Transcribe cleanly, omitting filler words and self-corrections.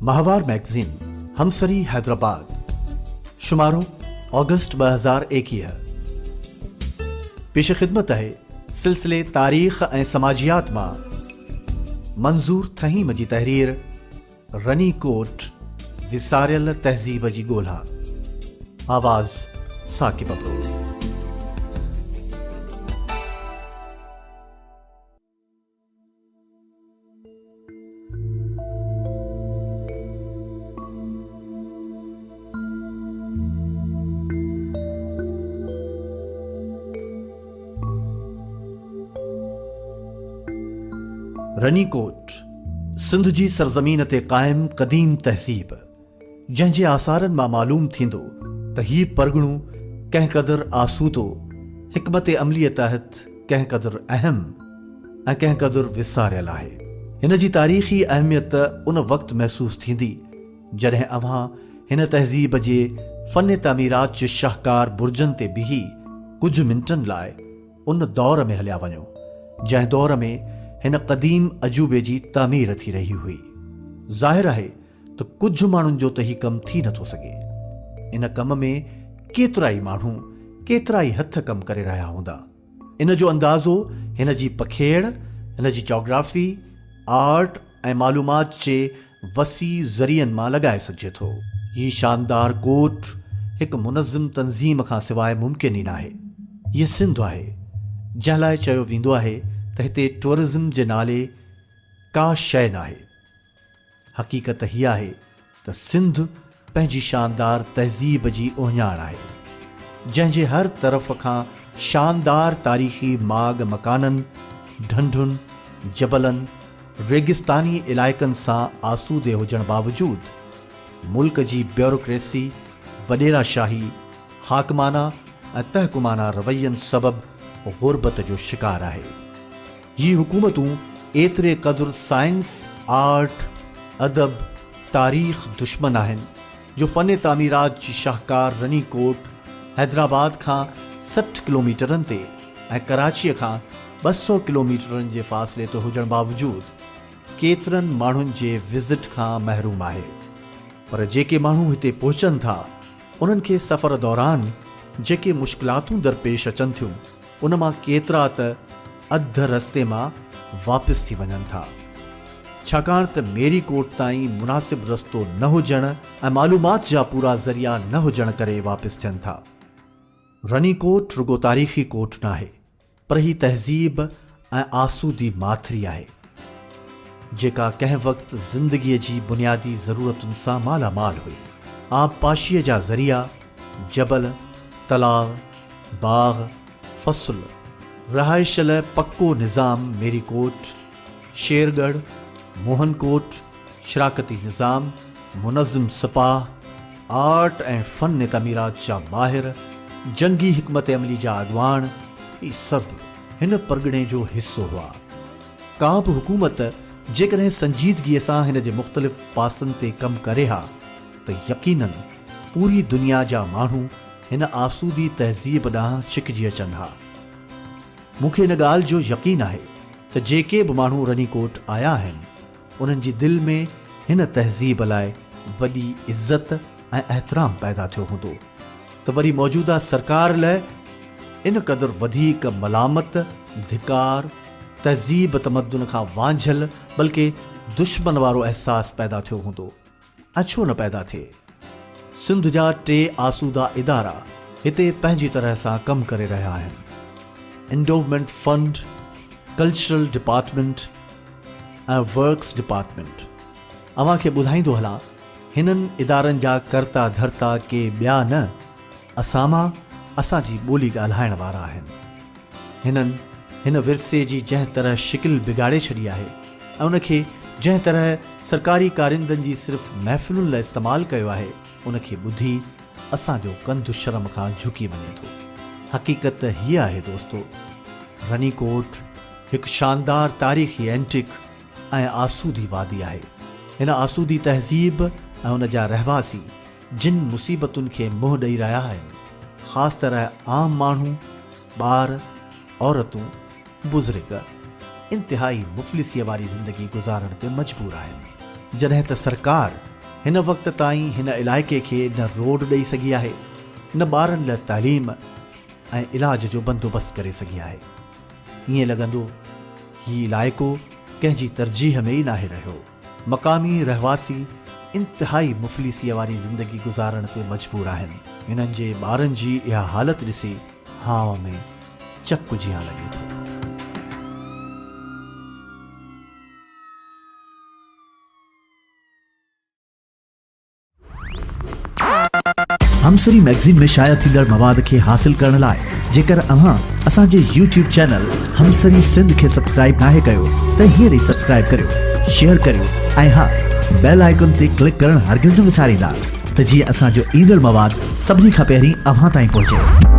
ماهوار مئگزين همسري حيدرآباد، شمارو آگسٽ 2021. پيش خدمت آهي سلسلي تاريخ ۽ سماجيات مان منظور ٿهيم جي تحرير رني ڪوٽ، وساريل تهذيب جي ڳولا. آواز ثاقب ابڙو. رني ڪوٽ، سنڌ جي سرزمين تي قائم قديم تهذيب، جنهن جي آثارن مان معلوم ٿيندو ته هي پرڳڻو ڪنهن قدر آسودو، حڪمت عمليء تحت ڪنهن قدر اهم ۽ ڪنهن قدر وساريل آهي. هن جي تاريخي اهميت ان وقت محسوس ٿيندي، جڏهن اوهان هن تهذيب جي فن تعميرات جي شاهڪار برجن تي بيهي ڪجهه منٽن لاء ان دور ۾ هليا وڃو، جنهن دور ۾ هن قديم عجوبي جي تعمير ٿي رهي هئي. ظاهر آهي ته ڪجهه ماڻهن جو ته هي ڪم ٿي نٿو سگهي. ان ڪم ۾ ڪيترائي ماڻهو، ڪيترائي هٿ ڪم ڪري رهيا هوندا. ان جو اندازو هن جي پکيڙ، هن جي جاگرافي، آرٽ ۽ معلومات جي وسيع ذريعن مان لڳائي سگهجي ٿو. هي شاندار ڪوٽ هڪ منظم تنظيم کان سواء ممڪن ئي ناهي. هيء سنڌ آهي، جنهن لاء چيو ويندو آهي ته هتي ٽوئرزم جي نالي ڪا شيء ناهي. حقيقت هيء آهي ته سنڌ پنهنجي شاندار تهذيب جي اهڃاڻ آهي، جنهن جي هر طرف کان شاندار تاريخي ماڳ مڪانن، ڍنڍن، جبلن، ريگستاني علائقن سان آسودي هجڻ باوجود ملڪ جي بيوروڪريسي، وڏيرا شاهي، حاڪمانه ۽ تحڪمانه روين سبب غربت جو شڪار آهي. هي حڪومتون ايتري قدر سائنس، آرٽ، ادب، تاريخ دشمن آهن جو فن تعميرات جي شاهڪار رني ڪوٽ حيدرآباد کان 60 ڪلوميٽرن تي ۽ ڪراچيء کان 200 ڪلوميٽرن جي فاصلي تي هجڻ باوجود ڪيترن ماڻهن جي وزٽ کان محروم آهي پر جيڪي ماڻهو هتي پهچن ٿا انهن کي سفر دوران جيڪي مشڪلاتون درپيش اچن ٿيون ان مان ڪيترا ته اڌ رستي مان واپس ٿي وڃن ٿا. ڇاڪاڻ ته ميري ڪوٽ تائين مناسب رستو نه هجڻ ۽ معلومات جا پورا ذريعا نه هجڻ ڪري واپس ٿين ٿا. رني ڪوٽ رڳو تاريخي ڪوٽ ناهي پر هي تهذيب ۽ آسودي ماٿري آهي، جيڪا ڪنهن وقت زندگيء جي بنيادي ضرورتن سان مالا مال هئي. آبپاشيء جا ذريعا، جبل، تلاء، باغ، فصل، رهائش لاء پڪو نظام ميري ڪوٽ، شير ڳڙهه، موهن ڪوٽ، شراڪتي نظام، منظم سپاهه، آرٽ ۽ فن تعميرات جا ماهر، جنگي حڪمت عملي جا اڳواڻ، هي سڀ هن پرڳڻي جو حصو هئا. ڪا به حڪومت جيڪڏهن سنجيدگيء سان هن جي مختلف پاسن تي ڪم ڪري ها ته يقيناً پوري دنيا جا ماڻهو هن آسودي تهذيب ڏانهن ڇڪجي اچن ها. مون کي ان ڳالهه جو يقين آهي ته جيڪي به ماڻهو رني ڪوٽ آيا آهن، انهن جي دل ۾ هن تهذيب لاء وڏي عزت ۽ احترام پيدا ٿيو هوندو ته وري موجوده سرڪار لاء ان قدر وڌيڪ ملامت، ڌڪار، تهذيب تمدن کان وانجهيل بلڪه دشمن وارو احساس پيدا ٿيو هوندو. ۽ ڇو نه پيدا ٿئي؟ سنڌ جا ٽي آسودا ادارا هتي پنهنجي طرح سان ڪم ڪري رهيا آهن. Endowment fund, cultural department ۽ works department. اوهان کي ٻڌائيندو هلان هنن ادارن جا ڪرتا ڌرتا ڪي ٻيا نه اسان مان اسان جي ٻولي ڳالهائڻ وارا آهن. هنن هن ورثي جي جنهن طرح شڪل بگاڙي ڇڏي آهي ۽ ان کي جنهن طرح سرڪاري ڪارندن جي صرف محفلن لاء استعمال ڪيو آهي ان کي ٻڌي اسان جو ڪنڌ شرم کان جهڪي وڃي ٿو. حقيقت هيء آهي دوستو! رني ڪوٽ هڪ شاندار تاريخي اينٽيڪ ۽ آسودي وادي آهي. هن آسودي تهذيب ۽ ان جا رهواسي جن مصيبتن کي منهن ڏئي رهيا آهن، خاص طرح عام ماڻهو، ٻار، عورتون، بزرگ انتهائي مفلسيء واري زندگي گذارڻ تي مجبور آهن. جڏهن ته سرڪار هن وقت تائين هن علائقي کي نه روڊ ڏئي سگهي آهي نه ٻارن لاء تعليم ۽ علاج جو بندوبست ڪري سگهي آهي. ائين لڳندو هي علائقو ڪنهن جي ترجيح ۾ ئي ناهي رهيو. مقامي رهواسي انتهائي مفلسيء واري زندگي گذارڻ تي مجبور آهن. هنن جي ٻارن جي اها حالت ڏسي هانء ۾ چڪ جيان لڳي ٿو. همسري مئگزين ۾ شايع ٿيندڙ مواد کي حاصل ڪرڻ لاء جيڪر اوهان اسان جي يوٽيوب چينل همسري سنڌ کي سبسڪرائيب ناهي ڪيو ته هينئر ئي سبسڪرائيب ڪريو، شيئر ڪريو ۽ ها بيل آئيڪن تي ڪلڪ ڪرڻ هرگز نه وساريندا ته جيئن اسان جو ايندڙ مواد سڀني کان پهرين اوهان تائين پهچي.